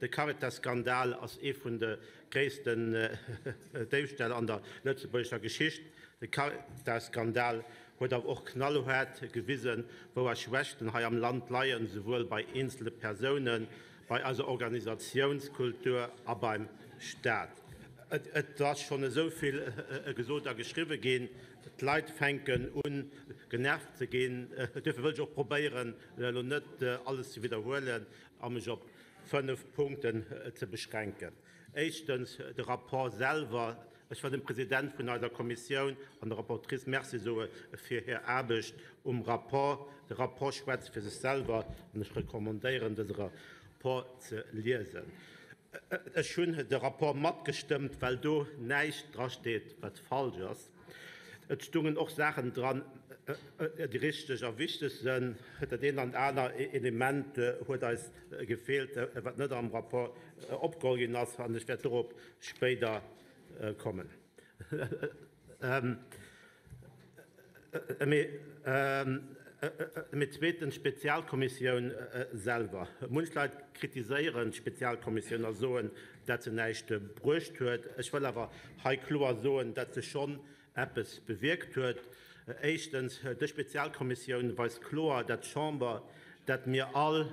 De Caritas-Skandal ass ee vun de gréissten Déifställ an der lëtzebuergescher Geschicht. De Caritas-Skandal huet awer och knallhaart gewisen, wou eis Schwächten hei am Land leien, souwuel bei eenzele Persounen, bei eiser Organisatiounskultur a beim Staat. Et ass schonn esou vill gesot a geschriwwe ginn, d'Leit fänken un, genervt ze ginn. Duerfir wëll ech och probéieren, elo net alles ze widderhuelen a mech op fënnf Punkten ze beschränken. Éischtens, de Rapport selwer. Ech wëll dem President vun eiser Kommissioun an der Rapportrice Merci soe fir hir Aarbecht um Rapport. De Rapport schwätzt fir sech selwer an ech recommandéieren, dëse Rapport ze liesen. Ech hunn de Rapport matgestëmmt, well do näischt drasteet, wat falsch ass. Et stungen och Saachen dran, déi richteg a wichteg sënn. Dat eent an aner Element huet eis gefeelt, wat net am Rapport opgeholl ginn ass, an ech wäert dorop spéider kommen. Mee zweetens, d'Spezialkommissioun selwer. Munch Leit kritiséieren d'Spezialkommissioun a soen, dat se näischt bruecht huet. Ech wëll awer hei kloer soen, dat se schonn eppes bewierkt huet. Éischtens, dës Spezialkommissioun weist kloer, dat d'Chamber, dat mir all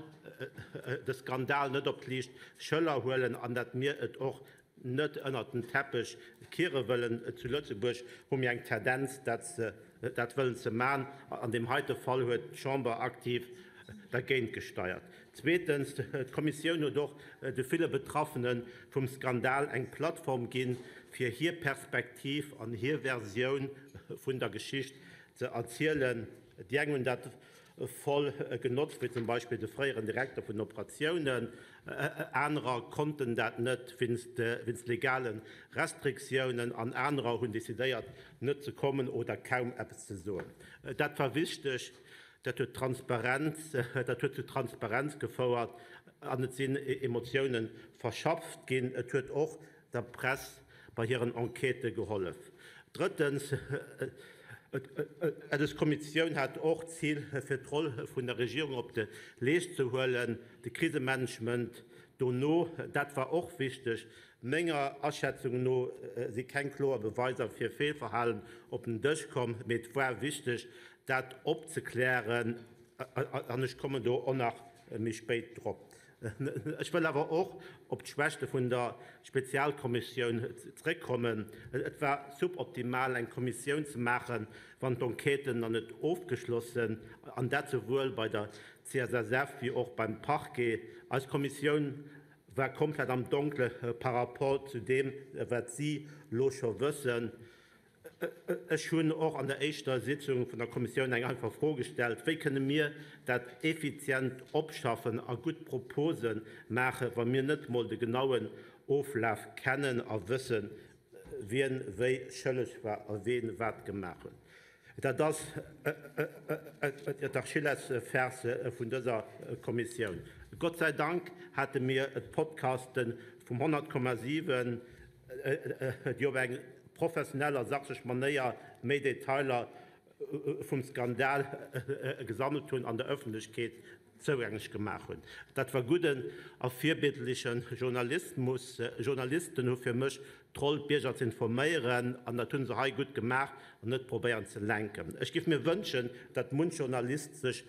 de Skandal net op d'liicht Schëller huelen an dat mir et och net ënnert den Teppech kiere wëllen. Zu Lëtzebuerg hu mir eng Tendenz, dat wëllen ze man. An deem heite Fall huet d'Chamber aktiv dergéint gesteiert. Zweetens, d'Kommissioun huet och de ville Betraffene vum Skandal eng Plattform ginn, fir hir Perspektiv an hir Versioun vun der Geschicht ze erzielen. Déi eng hunn dat voll genotzt, wéi zum Beispill de fréieren Direkter vun den Operatiounen. Anerer konnten dat net wéinst legale Restriktiounen an anerer hunn decidéiert, net ze kommen oder kaum eppes ze soen. Dat war wichteg, dat huet Transparenz, dat huet zu Transparenz gefouert an et sinn Emotioune verschafft ginn. Et huet och der Press bei hiren Enquêtë gehollef. Drëttens, Dës Kommissioun hat och d'Zil, fir d'Roll vun der Regierung op de Leescht ze huelen, de Krisemanagement dono, dat war och wichteg. Menger Aschätzung no si keng kloer Beweiser fir Feelverhalen op den Dësch komm, mee et war wichteg, dat opzeklären, an ech kommen do och nach méi spéit drop. Ech wëll awer och op d'Schwächte vun der Spezialkommissioun zréckkommen. Et war suboptimal, eng Kommissioun ze maachen, wann d'Enquêten nach net ofgeschloss sinn, an dat souwuel bei der CSSF wéi och beim Parquet. Eis Kommissioun war komplett am Donkle par rapport zu deem, wat si elo scho wëssen. Ech hunn och an der éischter Sitzung vun der Kommissioun eng einfach Fro gestellt, Wéi kënne mir dat effizient opschaffen a gutt Propose maachen, wa mir net mol de genauen Oflaf kennen a wëssen, wien wéi schëlleg war a wien wat gemaach huet? Dat ass d'Achillesferse vun dëser Kommissioun. Gott sei Dank hate mir d'Podcaste vum 100,7 déi op eng professionell a sachlech Manéier méi Detailer vum Skandal gesammelt hunn an der Ëffentlechkeet zougänglech gemaach hunn. Dat war gudden a virbildleche Journalismus. Journalisten hu fir mech d'Roll, d'Bierger ze informéieren, an dat hu se hei gutt gemaach an net probéieren ze lenken. Ech géif mir wënschen, datt munch Journalist sech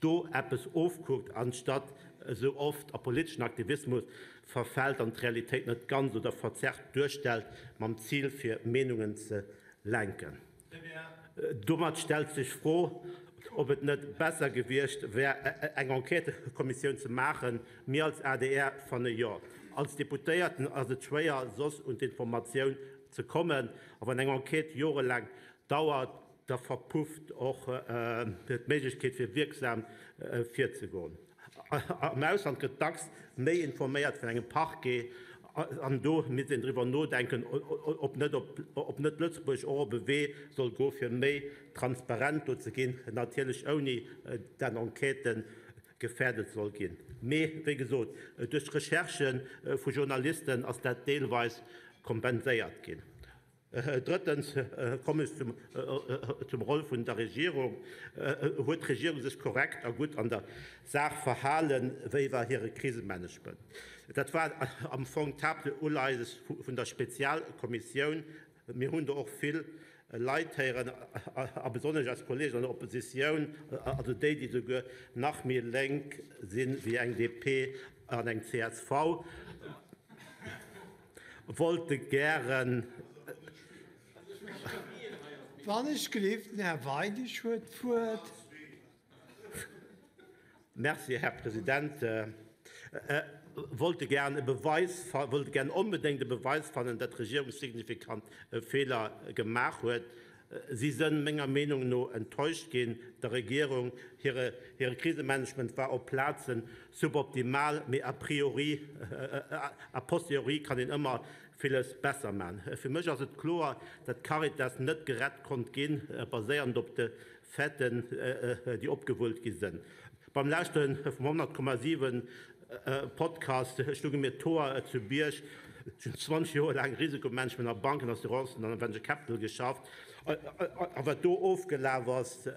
do eppes ofkuckt, anstatt esou oft a politeschen Aktivismus verfält an d'Realitéit net ganz oder verzerrt duerstellt, mam Zil fir Meenungen ze lenken. Domat stellt sech d'Fro, ob et net besser gewiescht wär, eng Enquêtëkommissioun ze maachen. Mir als adr fanne jo. Als Deputéierten ass et schwéier, soss un d'Informatioun ze kommen. A wann eng Enquête jorelaang dauert, da verpufft och d'Méiglechkeet fir wierksam virzegoen. Am Ausland gëtt dacks méi informéiert vun engem Parquet an do misst een driwwer nodenken, ob net ob net Lëtzebuerg och op e Wee soll goe fir méi transparent do ze ginn, natierlech ouni dat Enquêtë gefäerdet soll ginn. Mee wéi gesot, duerch d'Recherchë vu Journalisten ass dat deelweis kompenséiert ginn. Drëttens kommen ech zum Roll vun der Regierung. Huet d'Regierung sech korrekt a gutt an der Saach verhalen? Wéi war hire Krisemanagement? Dat war am Fong d'Haaptuleies vun der Spezialkommissioun. Mir hunn do och vill Leit héieren, a besonnesch eis Kolleegen an der Oppositioun, also déi, déi souguer nach méi lénk si wéi eng DP an eng csv, wollte gären. Wann ech gelift, den Här Weidig huet d'Wuert. Merci, Här President. Wollte gären e Beweis, wollte gären onbedéngt e Beweis fannen, datt d'Regierung signifikant Feeler gemaach huet. Si sënn menger Meenung no enttäuscht ginn. Der Regierung hire Krisemanagement war op Plazen suboptimal, mee a priori, a posteriori kann een ëmmer villes besser man. Fir mech ass et kloer, datt d'Caritas net gerett konnt ginn, baséiernd op de Faiten, déi opgewullt gi sënn. Beim Lauschteren vum 100,7 Podcast stounge mir d'Hoer zu Bierg. Ech hunn 20 Joer laang Risikomanagement a Banken, Assurancen an Venture Capital geschafft. A wat do ofgelaf ass,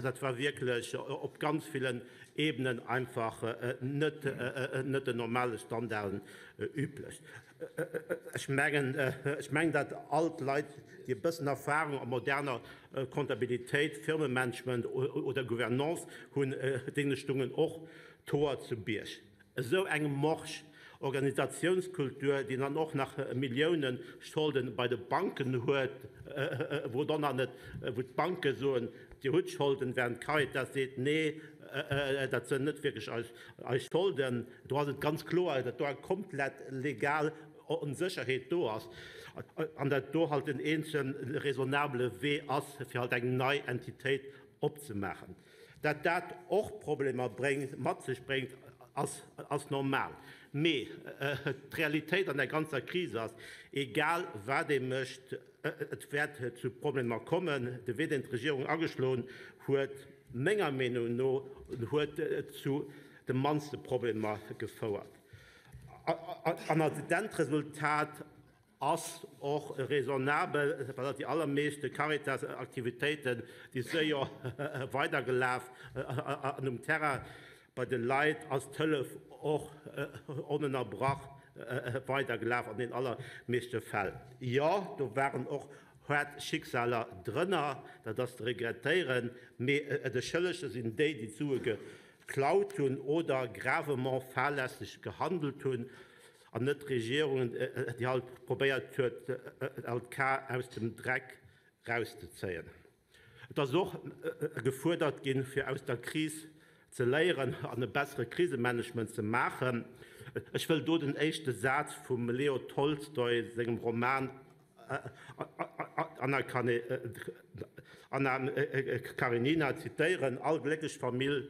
dat war wierklech op ganz villen Ebenen einfach net den normale Standarden üblech. Ech mengen, ech mengen, datt all d'Leit, déi e bëssen Erfahrung a moderner Comptabilitéit, Firmemanagement oder Gouvernance hunn, deene stungen och d'Hoer zu Bierg. Esou eng morsch Organisatiounskultur, déi dann och nach Millioune Scholde bei de Banken huet, wou dann nach net, wou d'Banke soen, Dir hutt Scholden, während d'Caritas seet, Nee, dat sënn net wierklech eis Scholden. Do ass et ganz kloer, datt do eng komplett legal Onsécherheet do ass an datt do halt den eenzege raisonnabele Wee ass, fir halt eng nei Entitéit opzemaachen. Datt dat och Problemer bréngt, mat sech bréngt, ass normal. Mee d'Realitéit an der ganzer Kris ass, egal wat ee mécht, et wäert zu Problemer kommen. De Wee, deen d'Regierung ageschloen huet, menger Meenung no, huet zu de mannste Problemer gefouert. An als Endresultat ass och raisonnabel, well déi allermeeschte Caritas-Aktivitéiten, déi si jo weidergelaf an um Terrain bei de Leit ass d'Hëllef och onënnerbrach weidergelaf an den allermeeschte Fäll. Jo, do waren och haart Schicksaler drënner, dat ass ze regrettéieren, mee de Schëllege sinn déi, déi d'Sue geklaut hunn oder gravement fahrlässeg gehandelt hunn, an net d'Regierung, déi halt probéiert huet, all d'Kar aus dem Dreck rauszezéien. Et ass och gefuerdert ginn, fir aus der Kris ze léieren an e bessere Krisemanagement ze maachen. Ech wëll do den éischte Saz vum Leo Tolstoi sengem Roman Anna Karenina zitéieren, All glécklech Famill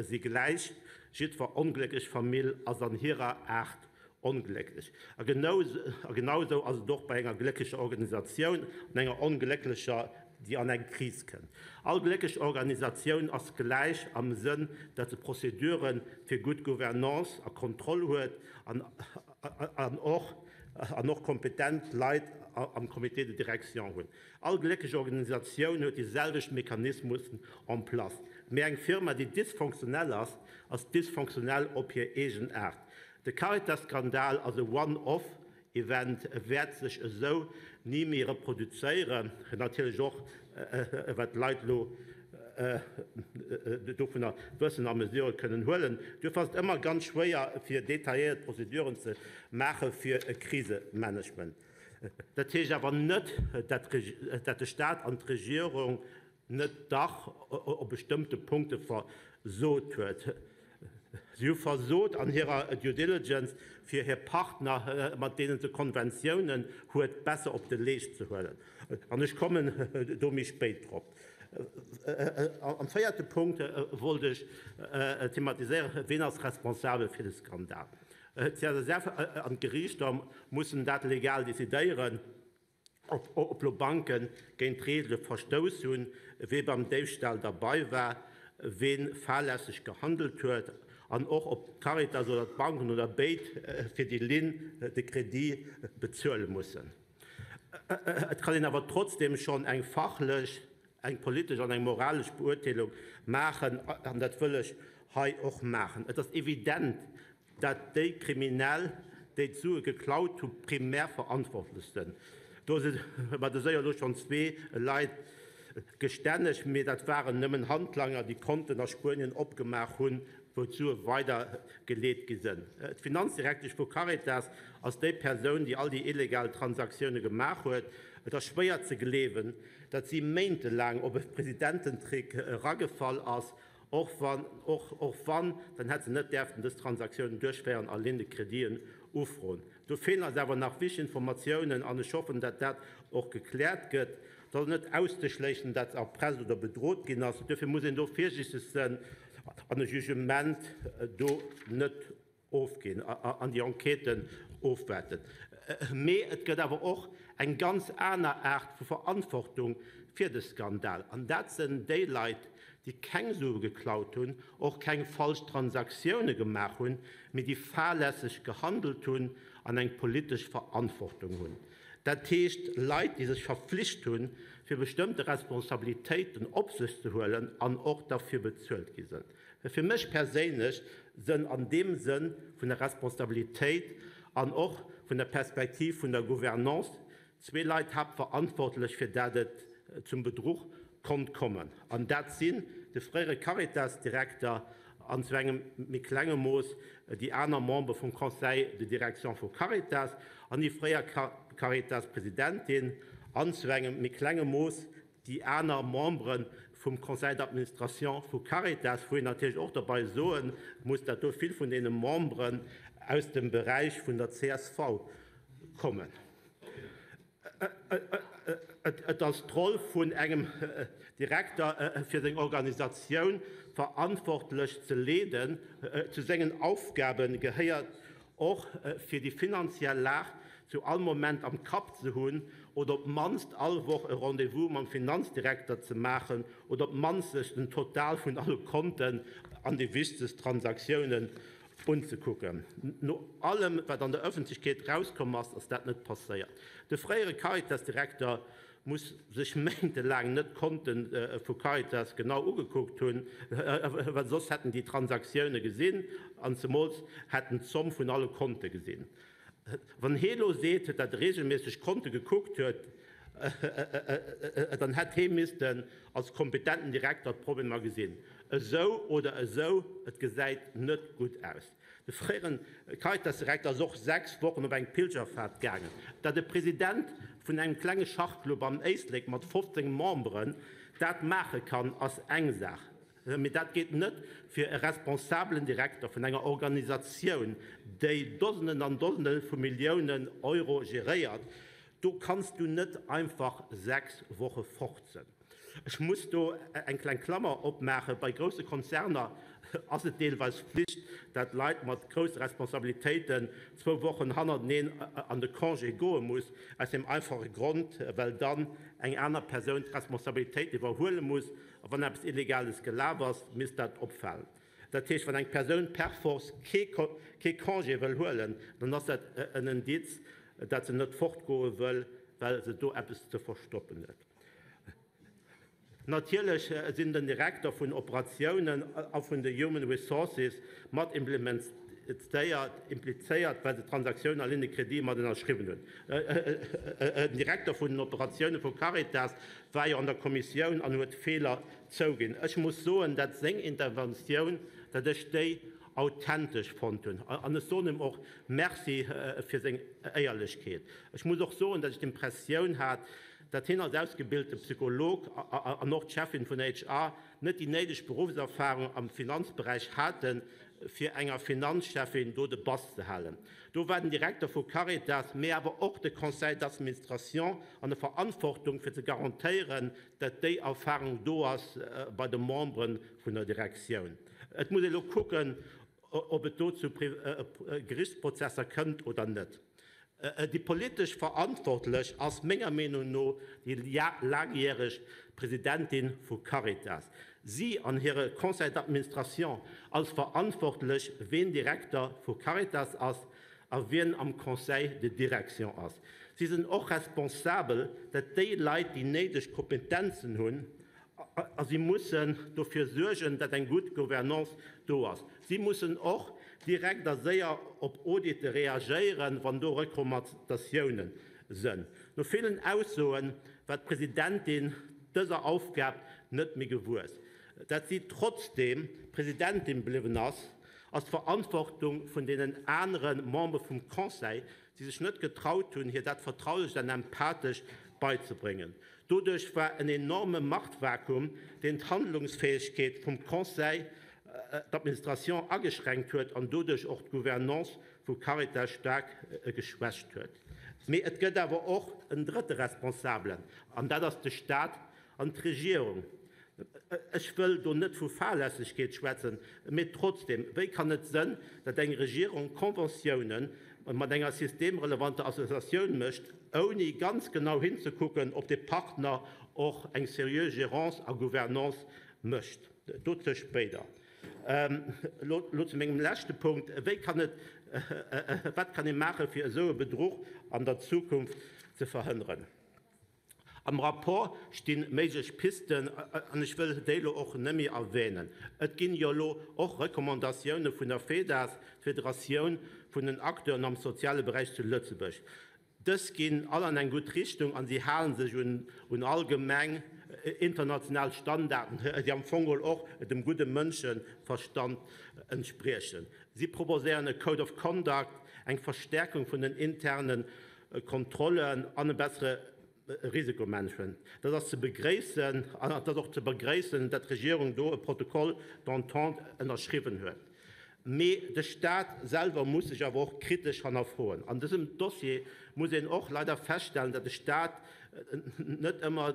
si gläich, jiddwer onglécklech Famill ass an hirer Aart onglécklech. A genau esou ass et och bei enger glécklecher Organisatioun an enger onglécklecher, déi an eng Kris kënnt. All glécklech Organisatioun ass gläich am Sënn, datt se Prozedure fir gutt Gouvernance a Kontroll huet an och an och kompetent Leit am Comité de direction hunn. All glécklech Organisatioun huet déi selwecht Mechanismussen en place. Mee eng Firma, déi dysfonctionnel ass, ass dysfonctionnel op hir eegen Aart. De Caritas-Skandal ass e One-off-Event, e wäert sech esou ni méi reproduzéieren. Natierlech och, wat d'Leit elo dovunner wëssen a Mesurë kënnen huelen. Duerfir ass et ëmmer ganz schwéier, fir detailléiert Prozeduren ze maache fir e Krisemanagement. Dat heescht awer net, datt de Staat an d'Regierung net dach op bestëmmte Punkte versot huet. Si hu versot an hirer Due Diligence, fir hir Partner, mat deene se Konventiounen huet, besser op de Leescht ze huelen. An ech kommen do méi spéit drop. Am véierte Punkt wollt ech thematiséieren, Ween ass responsabel fir de Skandal? D'CSSF an d'Geriichter mussen dat legal decidéieren. Ob lo Banke géint d'Reegele verstouss hunn, wee beim Déifstal derbei war, wee fahrlässeg gehandelt huet an och ob d'Caritas oder d'Banken oder béid fir déi Ligne de crédit bezuele mussen. Et kann een awer trotzdeem schonn eng fachlech, eng politesch an eng moralesch Beurteelung maachen an dat wëll ech hei och maachen. Et ass evident. dat déi Kriminell, déi d'Sue geklaut hu primär verantwortlech sënn. Do si bei de séier elo schonn zwee Leit gestänneg, mee dat waren nëmmen Handlanger, déi Konten a Spuenien opgemaach hunn, wou d'Sue weidergeleet gi sënn. D'Finanzdirektesch vu Caritas ass déi Persoun, déi all déi illegal Transaktioune gemaach huet. Et ass schwéier ze gleewen, datt si méintelaang op e Presidententrick eragefall ass Och wann, och, och wann, dann hätt se net däerften dës Transaktiounen duerchféieren a Ligne de créditen ufroen. Do feelen eis awer nach wichteg Informatiounen an ech hoffen, dat dat och gekläert gëtt. Et ass net auszeschléissen, dat se erpresst oder bedrot ginn ass. Duerfir muss een do virsiichteg sënn an e Jugement do net ofginn an déi Enquêten ofwaarden. Mee et gëtt awer och eng ganz aner Aart vu Verantwortung fir de Skandal, an dat sënn déi Leit, déi keng Sue geklaut hunn, och keng falsch Transaktioune gemaach hunn, mee déi fahrlässeg gehandelt hunn an eng politesch Verantwortung hunn. Dat heescht Leit, déi sech verflicht hunn, fir bestëmmte Responsabilitéiten op sech ze huelen an och derfir bezuelt gi sënn. Fir mech perséinlech sënn an deem Sënn vun der Responsabilitéit an och vun der Perspektiv vun der Gouvernance zwee Leit haaptverantwortlech fir dat et zum Bedruch konnt kommen, an dat sinn de fréiere Caritas-Direkter an zu engem méi klenge Mooss déi aner Member vum Conseil de direction vu Caritas an déi fréier Caritas-Presidentin an zu engem méi klenge Mooss déi aner Membere vum Conseil d'administration vu Caritas, wou een natierlech och derbei soe muss, datt do vill vun deene Memberen aus dem Beräich vun der csv kommen. Et ass d'Roll vun engem Direkter, fir seng Organisatioun verantwortlech ze leeden. Zu sengen Aufgabe gehéiert och, fir déi finanziell Lag zu all Moment am Kapp ze hunn oder op d'mannst all Woch e Rendez-vous mam Finanzdirekter ze maachen oder op d'mannst sech den Total vun alle Konten an déi wichtegst Transaktiounen unzekucken. No allem, wat an der Ëffentlechkeet erauskomm ass, ass dat net passéiert. De fréiere Caritas-Direkter muss sech méintelaang net d'Konte vu Caritas genau ugekuckt hunn, well soss hätt en déi Transaktioune gesinn an zemools hätt en d'Zomm vun alle Konte gesinn. Wann hee lo seet, datt e reegelméisseg d'Konte gekuckt huet, dann hätt hee missten als kompetenten Direkter d'Problemer gesinn. Esou oder esou, et gesäit net gutt aus. De fréieren Caritas-Direkter ass och 6 Wochen op eng Pilgerfaart gaangen. Datt e President vun engem klenge Schachclub am Éislek mat 15 Memberen dat maache kann, ass eng Saach. Mee dat geet net fir e responsabelen Direkter vun enger Organisatioun, déi Dosenden an Dosende vu Milliounen Euro geréiert. Do kanns du net einfach 6 Woche fort sënn. Ech muss do eng kleng Klammer opmaachen, Bei grousse Konzerner ass et deelweis Flicht, dat Leit mat grousse Responsabilitéiten zwou Wochen hannerteneen an de Congé goe muss, aus deem einfache Grond, well dann eng aner Persoun d'Responsabilitéit iwwerhuele muss a wann eppes Illegales gelaf ass, misst dat opfalen. Dat heescht, wann eng Persoun per force kee Congé wëll huelen, dann ass dat en Indiz, dat se net fortgoe wëll, well se do eppes ze verstoppen huet. Natierlech sinn den Direkter vun Operatiounen a vun de Human Resources mat implizéiert, well se d'Transaktioun a Ligne de crédit mat ënnerschriwwen hunn. Den Direkter vun den Operatioune vu Caritas war jo an der Kommissioun an huet Feeler zouginn. Ech muss soen, dat seng Interventioun, dat ech déi authentesch fonnt hunn. An ech soen him och Merci fir seng Éierlechkeet. Ech muss och soen, dat ech d'Impressioun hat, datt hien als ausgebilte Psycholog an och d'Cheffin vun HR net déi néideg Beruffserfarung am Finanzberäich haten, fir enger Finanzcheffin do de Bass ze halen. Do war den Direkter vu Caritas, mee awer och de Conseil d'administration an der Verantwortung, fir ze garantéieren, datt déi Erfarung do ass bei de Membere vun der Direktioun. Et muss ee lo kucken, ob et do zu Gerichtsprozesser kënnt oder net. Déi politesch Verantwortlech ass menger Meenung no déi laangjäreg Presidentin vu Caritas. Si an hire Conseil d'administration als verantwortlech, ween Direkter vu Caritas ass a wien am Conseil de direction ass. Si sinn och responsabel, dat déi Leit déi néideg Kompetenzen hunn a si mussen dofir suergen, dat eng gutt Gouvernance do ass. Si mussen och. direkt a séier op Auditte reagéieren, wann do Recommandatioune sënn. No villen Aussoe war d'Presidentin dëser Aufgab net méi gewuess. Dat si trotzdeem Presidentin bliwwen ass, ass d'Verantwortung vun deenen anere Membere vum Conseil, déi sech net getraut hunn, hir dat vertraulech an empathesch beizebréngen. Doduerch war en enorme Machtvakuum, deen d'Handlungsfäegkeet vum Conseil d'administration ageschränkt huet an doduerch och d'Gouvernance vu Caritas staark geschwächt huet. Mee et gëtt awer och en drëtte Responsabelen, an dat ass de Staat an d'Regierung. Ech wëll do net vu Fahrlässegkeet schwätzen, mee trotzdem, wéi kann et sënn, datt eng Regierung Conventiounen mat enger systemrelevanter Associatioun mécht, ouni ganz genau hinzekucken, ob dee Partner och eng seriö Gérance a Gouvernance mécht? Dozou spéider. Elo zu mengem leschte Punkt, Wéi kann et, wat kann ee maachen, fir esou e Bedruch an der Zukunft ze verhënneren? Am Rapport sti méiglech Pisten, an ech wëll déi elo och net méi erwänen. Et ginn jo elo och Recommandatioune vun der FEDAS, d'Federatioun vun den Acteuren am soziale Beräich zu Lëtzebuerg. Dës ginn all an eng gutt Richtung a si hale sech un allgemeng international Standarden, déi am Fong geholl och dem gudde Mënscheverstand entspriechen. Si proposéieren e Code of Conduct, eng Verstärkung vun den interne Kontrollen an e bessere Risikomanagement. Dat ass ze begréissen an et ass och ze begréissen, datt d'Regierung do e Protocole d'entente ënnerschriwwen huet. Mee de Staat selwer muss sech awer och kritesch hannerfroen. An dësem Dossier muss een och leider feststellen, datt de Staat net ëmmer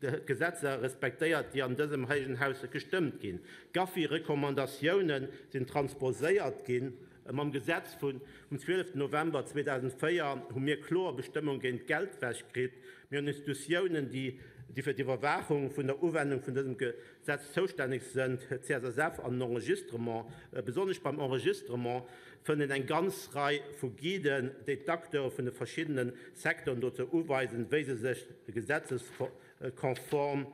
d'Gesetzer respektéiert, déi an dësem héijen Haus gestëmmt ginn. D'GAFI-Recommandatioune sinn transposéiert ginn. Mam Gesetz vum 12 November 2004 hu mir kloer Bestëmmung géint d'Geldwäsch kritt. Mir hunn Institutiounen, déi fir d'Iwwerwaachung vun der Uwendung vun dësem Gesetz zoustänneg sënn, d'CSSF an den Enregistrement. Besonnesch beim Enregistrement fënnt een eng ganz Rei vu Guiden, déi d'Acteure vun de verschiddene Secteuren dozou uweisen, wéi se sech gesetzeskonform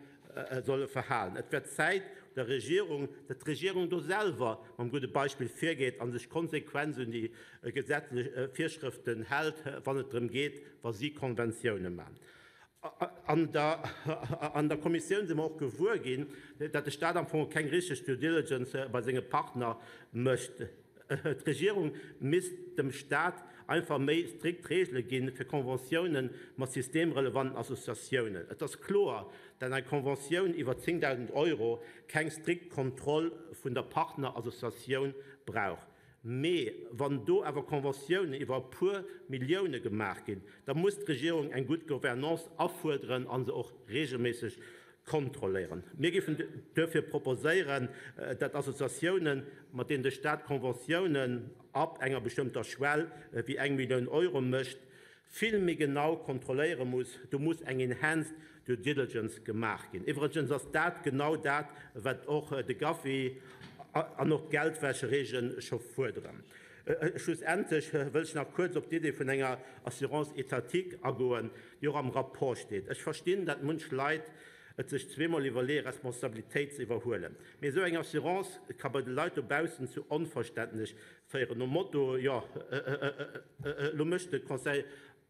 solle verhalen. Et wär Zäit der Regierung, datt d'Regierung do selwer mam gudde Beispill virgeet a sech konsequent un déi gesetzlech Virschrëften hält, wann et drëm geet, wa si Konventioune maachen. An der Kommissioun si mer och gewuer ginn, datt de Staat am Fong keng richteg Due Diligence bei senge Partner mécht. D'Regierung misst dem Staat einfach méi strikt Reegele gi fir Conventiounen mat systemrelevanten Associatiounen. Et ass kloer, dat eng Conventioun iwwer 10.000 Euro keng strikt Kontroll vun der Partnerassociatioun brauch. Mee wann do awer Conventiounen iwwer e puer Millioune gemaach ginn, da muss d'Regierung eng gutt Gouvernance afuerderen a se och reegelméisseg kontrolléieren. Mir géifen duerfir proposéieren, dat Associatiounen, mat deenen de Staat Conventiounen ab enger bestëmmter Schwell, wéi eng Millioun Euro, mécht, vill méi genau kontrolléiere muss. Do muss eng enhanced due diligence gemaach ginn. Iwwregens ass dat genau dat, wat och de GAFI an och d'Geldwäschereegelen scho fuerderen. Schlussendlech wëll ech nach kuerz op d'Idee vun enger Assurance étatique agoen, déi och am Rapport steet. Ech verstinn, datt munch Leit et sech zweemol iwwerleeë Responsabilitéit ze iwwerhuelen. Mee esou eng Assurance ka bei de Leit dobaussen zu Onverständnech féieren, nom Motto, jo, elo mécht de Conseil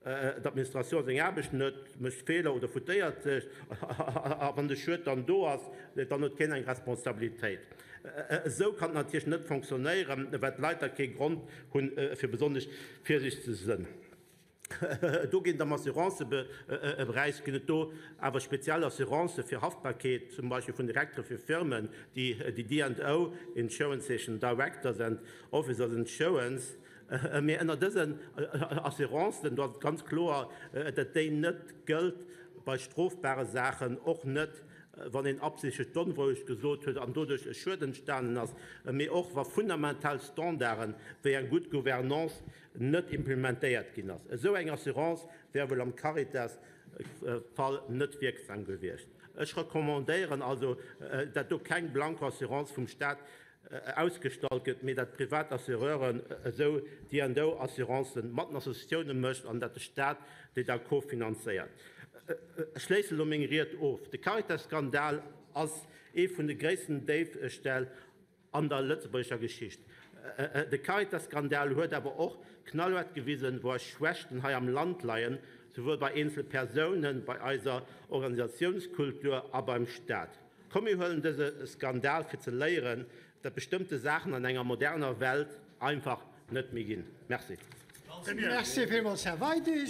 d'administration seng Aarbecht net, mécht Feeler oder foutéiert sech, a wann de Schued dann do ass, dann huet keen eng Responsabilitéit. Esou kann et natierlech net fonctionnéieren, well d'Leit da kee Grond hunn, fir besonnesch virsiichteg ze sënn. Do ginn et am Assurancëberäich ginn et do awer speziell Assurancë fir Haftbarkeet, zum Beispill vun Direktere fir Firmen, déi D&O Insurance heeschen, Directors and Officers Insurance. Mee ënner dësen Assurancen, do ass et ganz kloer, datt déi net gëllt bei strofbare Saachen, och net wann een absichtlech d'Onwourecht gesot huet an doduerch e Schued entstanen ass, mee och wa fundamental Standarden, wéi eng gutt Gouvernance, net implementéiert ginn ass. Esou eng Assurance wär wuel am Caritas-Fall net wierksam gewiescht. Ech recommandéieren also, datt do keng Blanko-Assurance vum Staat ausgestallt gëtt, mee datt privat Assureuren esou D&O-Assurancen mat den Associatioune mécht an datt de Staat déi da kofinanzéiert. Ech schléissen elo meng Ried of. De Caritas-Skandal ass ee vun de gréissten Déifställ an der lëtzebuergescher Geschicht. De Caritas-Skandal huet awer och knallhaart gewisen, wou eis Schwächten hei am Land leien, souwuel bei eenzele Persounen, bei eiser Organisatiounskultur a beim Staat. Komm mir huelen dëse Skandal fir ze léieren, datt bestëmmte Saachen an enger moderner Welt einfach net méi ginn. Merci. Merci villmools, Här Weidig.